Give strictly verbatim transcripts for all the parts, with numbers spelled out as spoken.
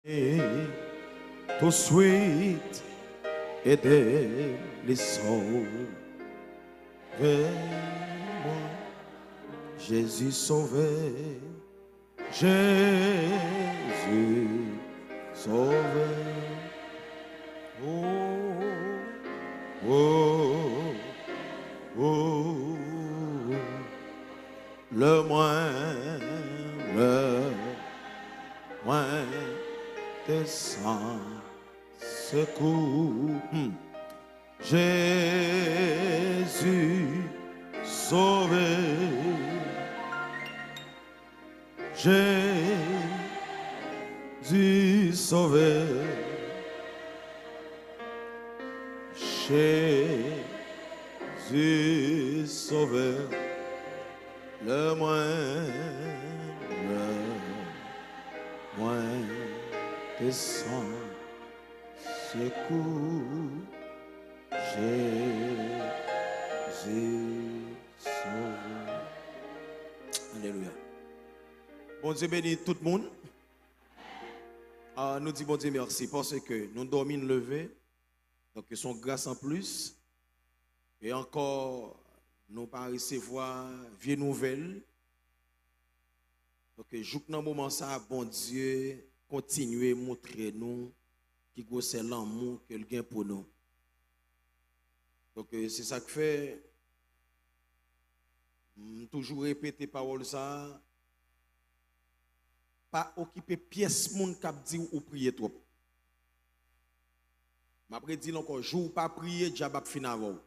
Et tout de suite, et délices sauver moi, Jésus Sauveur, Jésus Sauveur. Oh, oh, oh, oh. Lè mwen, lè mwen te san sekou. Hmm. Jésus Sauveur. Jésus Sauveur. Jésus Sauveur. Lè mwen, lè mwen te san sekou, Jésus Sauveur. Alelouya. Bondye beni tout moun. Ah, nou di Bondye mèsi paske nou dòmi, n leve. Donk, se yon gras an plis. E ankò, nou pa resevwa vye nouvèl. Donk, jouk nan moman sa a, Bondye kontinye montre nou ki gwosè lanmou ke l gen pou nou. Donk, se sa k fè, m toujou repete pawòl sa a, pa okipe pyès moun k ap di w ou priye twòp. M ap redi l ankò, jou w pa priye, dyab ap fin avè w.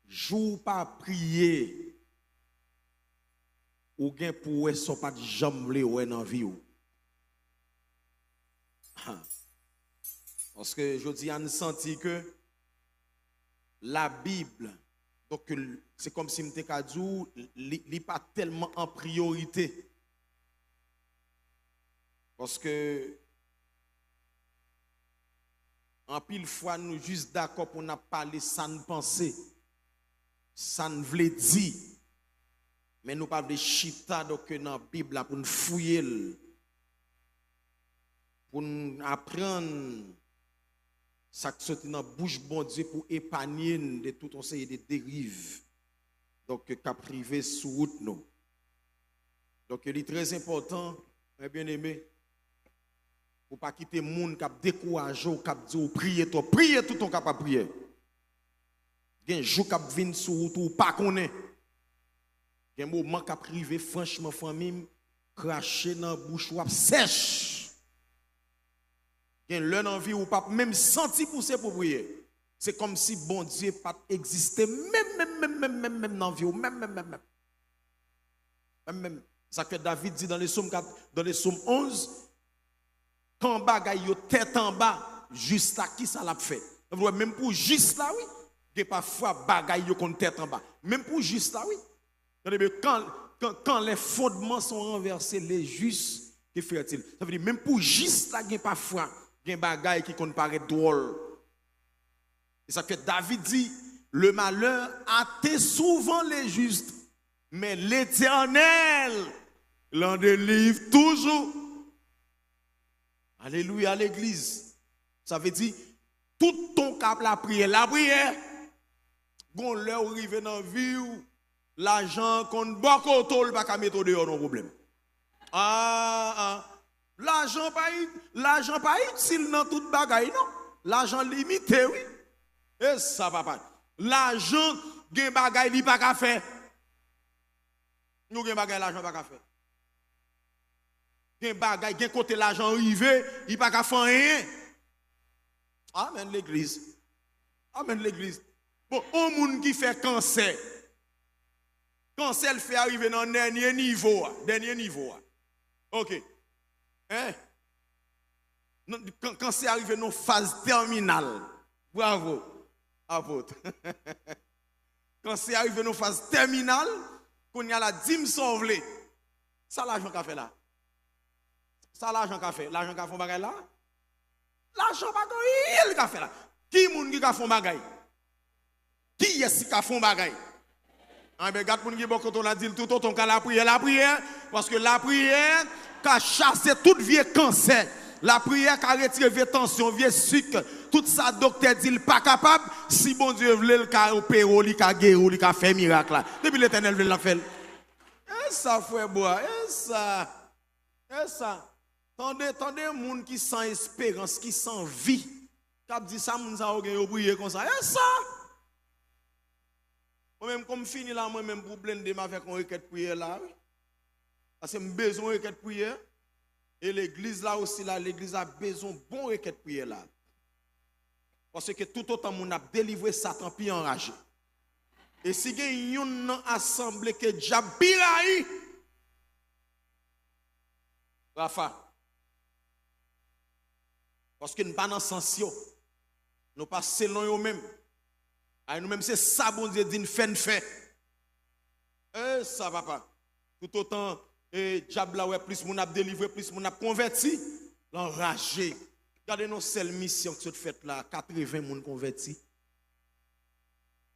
Jou w pa priye, ou gen pou wè sa w pa t janm vle wè nan vi w. Ha. Paske jodi a, n santi ke Labib, donk, se kòmsi m te ka di w, li, li pa tèlman an priyorite. Paske anpil fwa, nou jis dakò pou n ap pale sa n panse, sa n vle di, men nou pa vle chita, donk, nan Bib la pou n fouye l, pou n aprann sa k soti nan bouch Bondye pou epanye n de tout yon seri de deriv, donk, k ap rive sou wout nou. Donk, li trè enpòtan, mè byeneme, pou pa kite moun k ap dekouraje w, k ap di w priye twòp. Priye toutan w kapab priye. Gen jou k ap vin sou wout ou, ou pa konnen. Gen moman k ap rive, franchman, fanmi m, krache nan bouch ou ap sèch. Gen lè nan vi ou p ap menm santi pouse pou priye. Se kòmsi Bondye pa t egziste menm, menm, menm, menm, menm, menm nan vi ou, menm, menm, menm, menm. Menm, menm. Sa k fè David di dans le psaume quatre, dans le psaume onze, kan bagay yo tèt anba, jis la, kisa l ap fè? Sa vle di, menm pou jis la, wi, gen pafwa bagay yo konn tèt anba. Menm pou jis la, wi. Tande byen, quand, quand, quand les fondements sont renversés, le juste, que fera-t-il? Sa vle di, menm pou jis la, gen pafwa, gen bagay ki konn parèt dwòl. E sa k fè David di, le malheur atteint souvent le juste, mais l'Éternel l'en délivre toujours. Alelouya, legliz. Sa vle di, tout tan w ka ap lapriyè, lapriyè. Gon lè ou rive nan vi w, lajan an konn bò kote w, li pa ka mete w deyò nan pwoblèm. Ah, ah. Lajan pa i-, lajan pa itil nan tout bagay, non. Lajan limite, wi. E sa, papa. Lajan gen bagay li pa ka fè. Nou gen bagay lajan pa ka fè. Gen bagay, gen kote lajan rive, li pa ka fè anyen. Amèn, legliz. Amèn, legliz. Bon, yon moun ki fè kansè. Kansè l fè a rive nan dènye nivo a. Dènye nivo a. Ok. Hein? Non, kan-, kansè a rive nan faz tèminal. Bravo, apot. Kansè a rive nan faz tèminal, kounye a la, di m sa w vle. Sa lajan ka fè la? Sa lajan ka fè? Lajan ka fè yon bagay la? Lajan pa gen anyen li ka fè la. Ki moun ki ka fè yon bagay? Kiyès ki ka fè yon bagay? Anben, gad moun ki bò kote w la, di l toutotan w ka lapriyè, lapriyè, paske lapriyè ka chase tout vye kansè. Lapriyè ka retire vye tansyon, vye sik, tout sa doktè di l pa kapab. Si Bondye vle, l ka opere w, li ka geri w, li ka fè mirak la. Depi Letènèl vle l, l ap fè l. E sa, frè Bwa, e sa, e sa. Tande, tande moun ki san esperans, ki san vi, k ap di sa moun sa yo gen, yo priye konsa. E sa! Mwen menm, kon m fini la, mwen menm pou blende m avèk yon rekèt priyè la, wi. Paske m bezwen yon rekèt priyè. E legliz la osi la, legliz la bezwen bon rekèt priyè la. Paske toutotan moun ap delivre, Satan pi anraje. E si gen youn nan asanble ke dyab pi rayi, Rafa. Paske n pa nan sans yo. Nou pa selon yo menm. Ay, nou menm se sa Bondye di n fè, n fè. E sa, papa. Toutotan, e, dyab la wè plis moun ap delivre, plis moun ap konvèti, l anraje. Gade yon sèl misyon ki sot fèt la, katreven moun konvèti.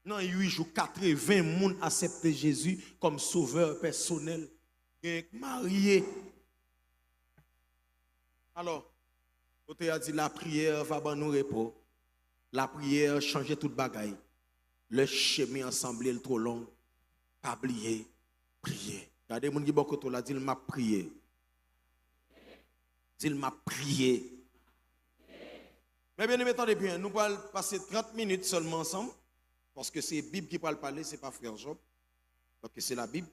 Nan uit jou, katreven moun aksepte Jezi kòm sovè pèsonèl. Gen k marye. Alò, otè a di, la prière va ban nou repo. Lapriyè chanje tout bagay. Lè chemen an sanble l two long, pa bliye priye. Gade moun ki bò kote w la, di l, m ap priye. Di l, m ap priye. Men byeneme, tande byen, nou pral pase trant minit sèlman ansanm, paske se Bib ki pral pale, se pa frè Job. Donk, se la Bib.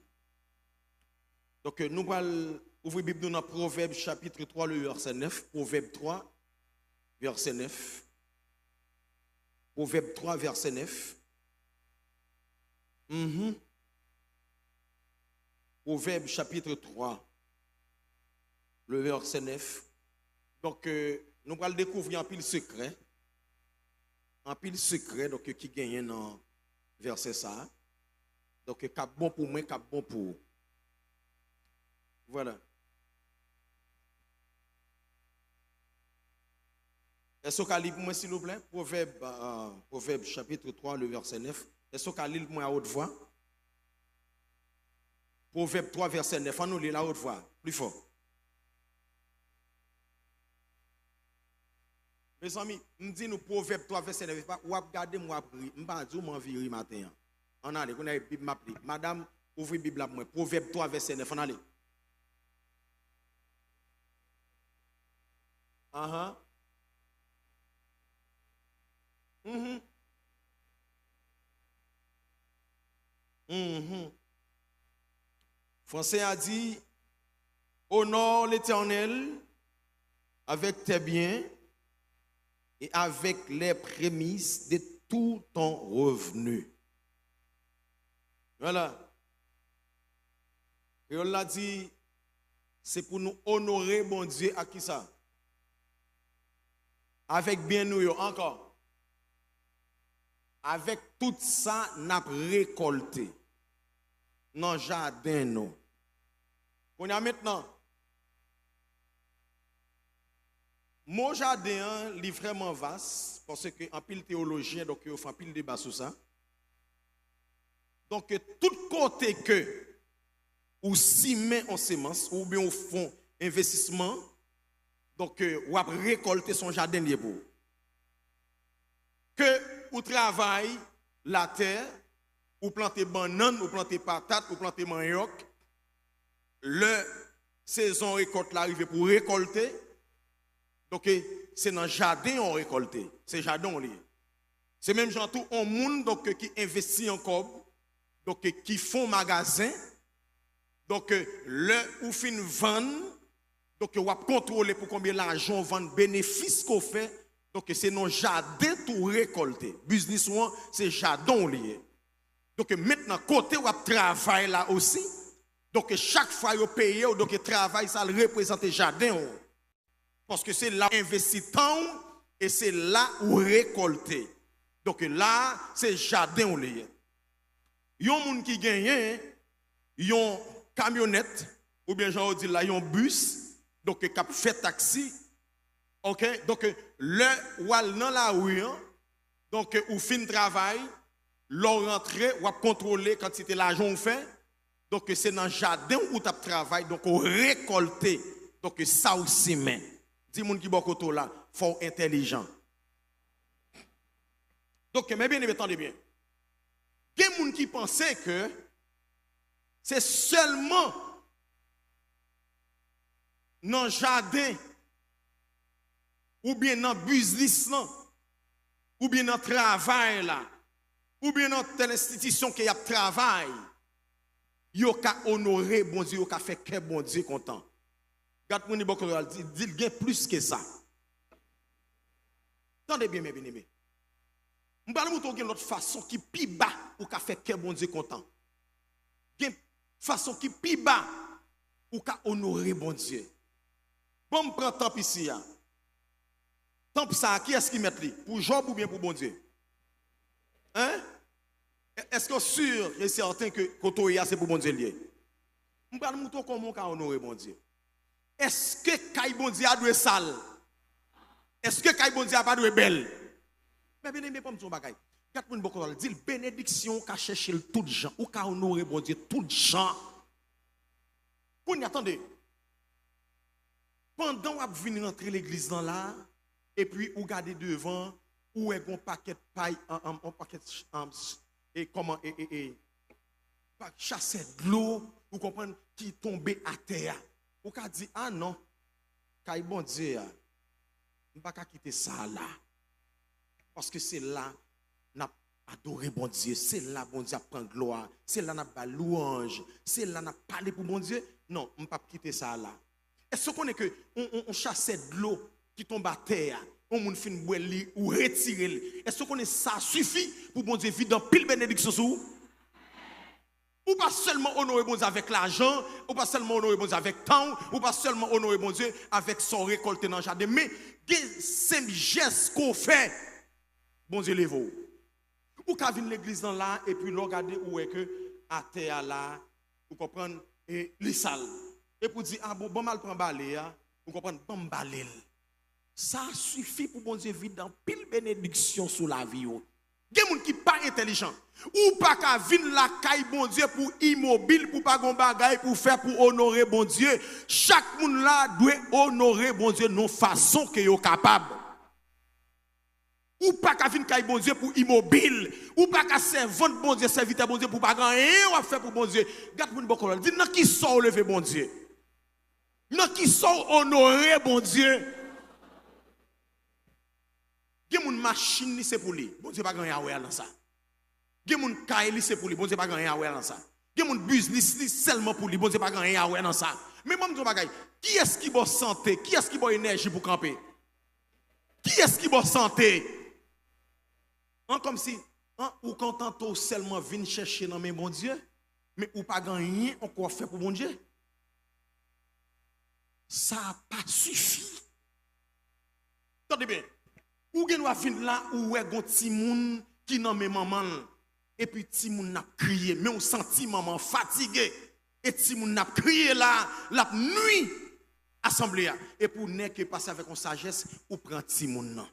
Donk, nou pral ouvri Bib nou nan Pwovèb chapit twa, le vèsè nèf. Pwovèb twa, vèsè nèf. Pwovèb twa, vèsè nèf. Mhm. Pwovèb chapit twa, le vèsè nèf. Donk, euh, nou pral dekouvri anpil sekrè. Anpil sekrè, donk, ki genyen nan vèsè sa a. Donk, k ap bon pou mwen, k ap bon pou ou. Vwala. Èske w ka li pou mwen, silvouplè? Pwovèb, euh, Pwovèb, chapit twa, le vèsè nèf. Èske w ka li l pou mwen a wot vwa? Pwovèb twa, vèsè nèf. Ann nou li l a wot vwa, pli fò. Mezanmi, m di nou Pwovèb twa, vèsè nèf, e pa, w ap gade m, w ap ri. M pa di w m anvi ri maten an. Ann ale, kounye a e Bib m ap li. Madanm, ouvri Bib la pou mwen. Pwovèb twa, vèsè nèf, ann ale. Anhan. Mhm. Mhm. Fransè a di, honore l'Éternel avec tes biens et avec les prémices de tout ton revenu. Vwala. Kreyòl la di, se pou nou onore Bondye ak kisa? Avèk byen nou yo ankò. Avèk tout sa n ap rekòlte nan jaden nou. Kounye a mentnan, mo jaden an, li vrèman vas, paske anpil teyolojyen, donk, yo fè anpil deba sou sa. Donk, tout kote ke ou simen yon semans, oubyen ou fè yon envestisman, donk, w ap rekòlte, se yon jaden li ye pou ou. Ke ou travay latè, ou plante bannann, ou plante patat, ou plante manyòk, lè sezon rekòt la rive pou w rekòlte, donk, se nan jaden w rekòlte, se jaden w li ye. Se menm jan tou, yon moun, donk, ki envesti yon kòb, donk, ki fè yon magazen, donk, lè ou fin vann, donk, w ap kontwole pou konbyen lajan w vann, benefis ke w fè, donk, se nan jaden tou w rekòlte. Biznis ou an, se jaden w li ye. Donk, mentnan, kote w ap travay la osi, donk, chak fwa yo peye w, donk, travay sa a reprezante jaden w. Paske se la w envesti tan w e se la ou rekòlte. Donk la, se jaden w li ye. Yon moun ki genyen yon kamyonèt, oubyen jan yo di l la, yon bis, donk k ap fè taksi, oke? Donk lè w al nan lari an, donk ou fin travay, lè w rantre, w ap kontwole kantite lajan w fè, donk se nan jaden w ou t ap travay, donk ou rekòlte Donk, sa w simen. Di moun ki bò kote w la, fò w entèlijan. Donk, men byeneme, tande byen. Gen moun ki panse ke se sèlman nan jaden, oubyen nan biznis lan, oubyen nan travay la, oubyen nan tèl enstitisyon ke y ap travay, yo ka onore Bondye, yo ka fè kè Bondye kontan. Gad moun li bò kote w la, di, di l gen plis ke sa. Tande byen, men byeneme. M pral montre w gen lòt fason ki pi ba ou ka fè kè Bondye kontan. Gen fason ki pi ba ou ka onore Bondye. Bon, m pran tanp isi a. Tanp sa a, kiyès ki mèt li? Pou Jòb oubyen pou Bondye? Hein? Èske w si e sèten ke kote w ye a se pou Bondye l ye? M pral montre w kòman w ka onore Bondye. Èske kay Bondye a dwe sal? Èske kay Bondye a pa dwe bèl? Men byeneme, ban m di w yon bagay. Gad moun bò kote w la, di l, benediksyon ou ka chèche l tout jan, ou ka onore Bondye tout jan. Kounye a, tande. Pandan w ap vin rantre legliz lan la, epi ou gade devan, ou wè gon pakèt pay, an, an, on pakèt ch-, an, ch-, e kòman, e, e, e, pa, chasè dlo, ou konprann, ki tonbe atè a. Ou ka di, "A non, kay Bondye a, m pa ka kite sa a la." Paske se la n ap adore Bondye, se la Bondye ap pran glwa, se la n ap bay lwanj, se la n ap pale pou Bondye. Non, m p ap kite sa a la. Èske w konnen ke on, on, on chasè dlo ki tonbe atè a, on moun fin bwè l, li, ou retire l? Èske w konnen sa sifi pou Bondye vide anpil benediksyon sou ou? Ou pa sèlman onore Bondye avèk lajan, ou pa sèlman onore Bondye avèk tan w, ou pa sèlman onore Bondye avèk sa w rekòlte nan jaden, men gen senp jès ke w fè, Bondye leve w. Ou ka vin legliz lan la, epi lè w gade, ou wè ke atè a la, ou konprann, e li sal. Epi w di, "A bon, ban m al pran bale a," ou konprann, "Ban m bale l." Sa sifi pou Bondye vide anpil benediksyon sou lavi w. Gen moun ki pa entèlijan. Ou pa ka vin lakay Bondye pou imobil, pou pa gon bagay pou fè pou onore Bondye. Chak moun la dwe onore Bondye nan fason ke yo kapab. Ou pa ka vin kay Bondye pou imobil. Ou pa ka sèvant Bondye, sèvitè Bondye pou pa gen anyen w ap fè pou Bondye. Gad moun bò kote w la, di, "Nan kisa w leve Bondye? Nan kisa w onore Bondye?" Gen moun machin li se pou li, Bondye pa gen anyen a wè nan sa. Gen moun kay li se pou li, Bondye pa gen anyen a wè nan sa. Gen moun biznis li sèlman pou li, Bondye pa gen anyen a wè nan sa. Men ban m di w yon bagay, kiyès ki ba w sante? Kiyès ki ba w enèji pou kanpe? Kiyès ki ba w sante? An, kòmsi, an, ou kontante w sèlman vin chèche nan men Bondye, men ou pa gen anyen ankò w ap fè pou Bondye. Sa pa sifi. Tande byen, ou gen dwa vin la, ou wè gon timoun ki nan men manman l, epi timoun nan ap kriye, men ou santi manman an fatige, e timoun nan ap kriye la, l ap nwi asanble a. Epi w nèk pase avèk yon sajès, ou pran timoun nan.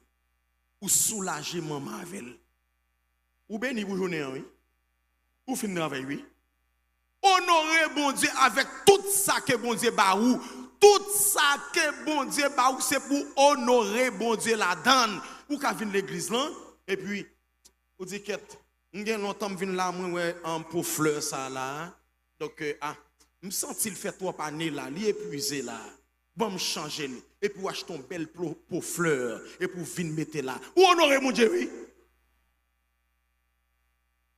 Ou soulaje manman avè l. Ou beni pou jounen an, wi. Ou fin travay, wi. Onore Bondye avèk tout sa ke Bondye ba ou. Tout sa ke Bondye ba ou, se pou onore Bondye ladan l. Ou ka vin legliz lan, epi ou di, "Kèt, m gen lontan m vin la, mwen wè, um, po flè sa la. Donk, eh, ah, m santi l fè twòp ane la, li epwize la. Ban m chanje l." Epi w achte yon bèl po, po flè, epi w vin mete la. Ou onore Bondye, wi.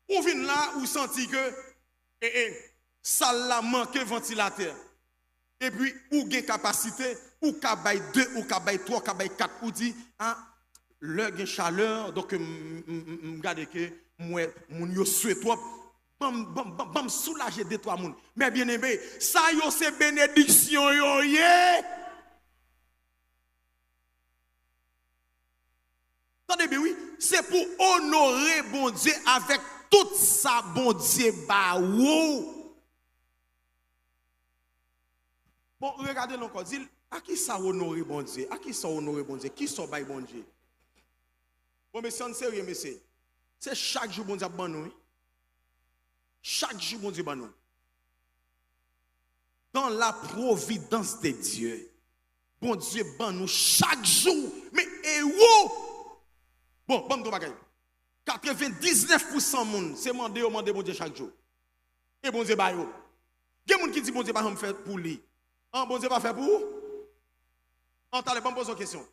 Ou vin la, ou santi ke, e, e, sal la manke vantilatè. Epi ou gen kapasite, ou ka bay de, ou ka bay twa, ou ka bay kat. Ou di, "A, lè gen chalè, donk m, m, m, m gade ke m wè moun yo swe twòp. Ban m, ban m, ban m, ban m soulaje de twa moun." Men byeneme, sa yo se benediksyon yo ye. Tande byen, wi. Se pou onore Bondye avèk tout sa Bondye ba ou. Bon, regade l ankò. Di l, a ki sa w onore Bondye? A ki sa w onore Bondye? Ki sa w bay Bondye? Bon, mesye, ann serye, mesye. Se chak jou Bondye ap ban nou, wi. Chak jou Bondye ban nou. Dans la providence de Dieu, Bondye ban nou chak jou. Men e ou? Bon, ban m di w bagay. Katrevendiznèf pousan moun, se mande yo mande Bondye chak jou. E Bondye ba yo. Gen moun ki di Bondye pa janm fè pou li. An, Bondye pa fè pou ou? An, talè, ban m poze w kesyon.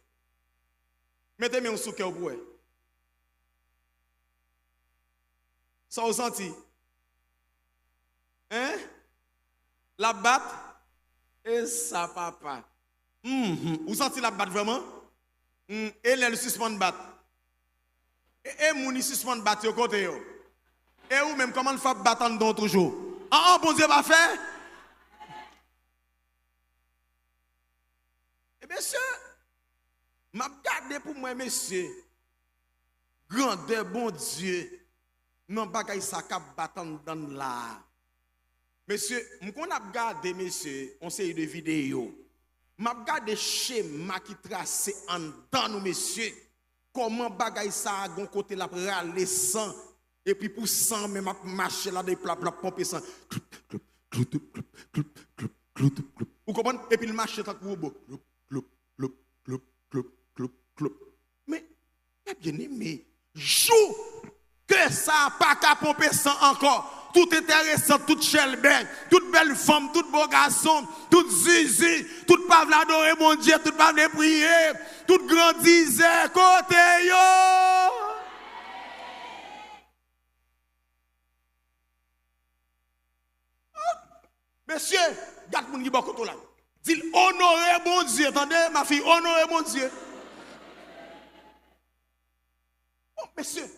Mete men w sou kè w pou wè. Sa w santi? Hein? L ap bat? E sa, papa. Mhm. Ou santi l ap bat vrèman? Mm, e lè l sispann bat? E, e moun li sispann bat yo, kote yo? E ou menm, kòman l fè ap bat anndan w toujou? An, an, Bondye pa fè? E mesye, m ap gade pou mwen, mesye, grandè Bondye nan bagay sa k ap bat anndan n la a. Mesye, m konn ap gade, mesye, yon seri de videyo. M ap gade chema ki trase anndan nou, mesye. Kòman bagay sa a gon kote l ap rale san, epi pou san menm ap mache la, epi l ap, l ap ponpe san. Kloup, kloup, kloup, kloup, kloup, kloup, kloup, kloup, kloup. Ou konprann? Epi l mache tankou wobo. Kloup, kloup, kloup, kloup, kloup, kloup, kloup. Men, men byeneme, jou ke sa a pa ka ponpe san ankò. Tout enteresan, tout chèlbè, tout bèl fanm, tout bo gason, tout zizi, tout pa vle adore Bondye, tout pa vle priye, tout grandizè, kote yo? Mesye, gad moun ki bò kote w la. Di l, onore Bondye, tande, ma fille, onore Bondye. Bon, mesye,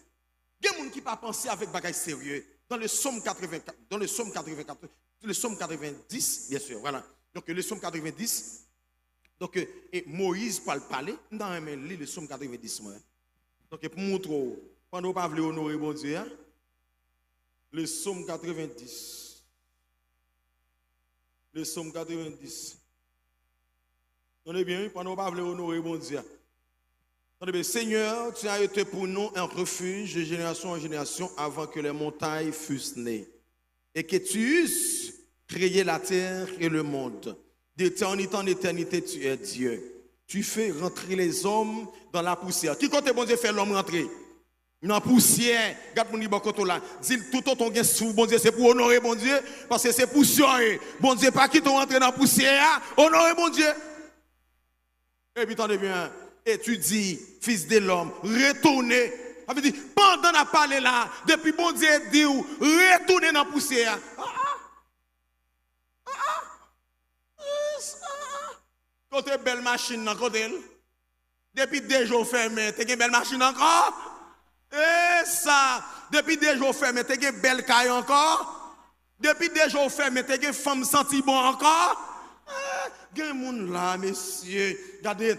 gen moun ki pa panse avèk bagay serye. Dans le psaume quatre-vingt-quatre, dans le psaume quatre-vingt-quatre, le psaume quatre-vingt-dix, bien sûr, voilà. Donc, le psaume quatre-vingt-dix, donc, euh, e Moyiz pral pale, m ta renmen li le psaume quatre-vingt-dix, mwen. Donc, e pou montre w, pandan w pa vle onore Bondye a, le psaume quatre-vingt-dix. Le psaume quatre-vingt-dix. Tande byen, wi, pandan w pa vle onore Bondye a. Tande byen, Seigneur, tu as été pour nous un refuge de génération en génération avant que les montagnes fussent nées et que tu eusses créé la terre et le monde. D'éternité en éternité, tu es Dieu. Tu fais rentrer les hommes dans la poussière. Ki kote Bondye fè lòm rantre? Nan pousyè. Gad moun ki bò kote w la. Di l, toutotan w gen souf Bondye, se pou w onore Bondye, paske se pousyè w ye. Bondye pa kite w antre nan pousyè a. Onore Bondye. Epi tande byen, et tu dis, fils de l'homme, retourne. Sa vle di, pandan n ap pale la, depi Bondye di w, retounen nan pousyè a. Ah, ah. Ah, ah. Yes, ah, ah. Kote bèl machin nan, kote l? Depi de je w fèmen, te gen bèl machin ankò? E sa, depi de je w fèmen, te gen bèl kay ankò? Depi de je w fèmen, te gen fanm santi bon ankò? Eh, gen moun la, mesye, gade,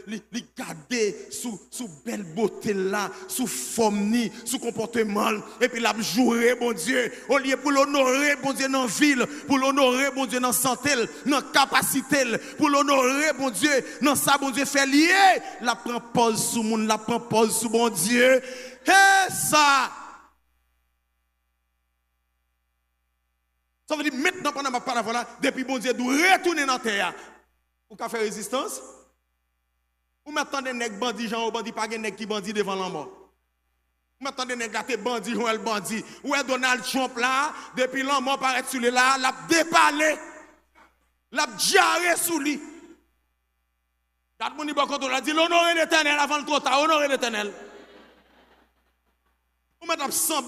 li, li gade sou, sou bèl bote l la, sou fòm ni, sou konpòteman l, epi l ap joure Bondye. Olye pou l onore Bondye nan vi l, pou l onore Bondye nan sante l, nan kapasite l, pou l onore Bondye nan sa Bondye fè l ye, l ap pran pòz sou moun, l ap pran pòz sou Bondye. E sa! Sa vle di, mentnan, pandan m ap pale avè w la, depi Bondye di w retounen nan tè a, ou ka fè rezistans? Ou mèt tande nèg bandi, jan yo bandi, pa gen nèg ki bandi devan lanmò. Ou mèt tande nèg la te bandi, jan l bandi. Ou wè Donald Trump la, depi lanmò parèt sou li la, l ap depale. L ap dyare sou li. Gad moun li bò kote w la, di l, onore Letènèl avan l twò ta, onore Letènèl. Ou mèt ap sanblan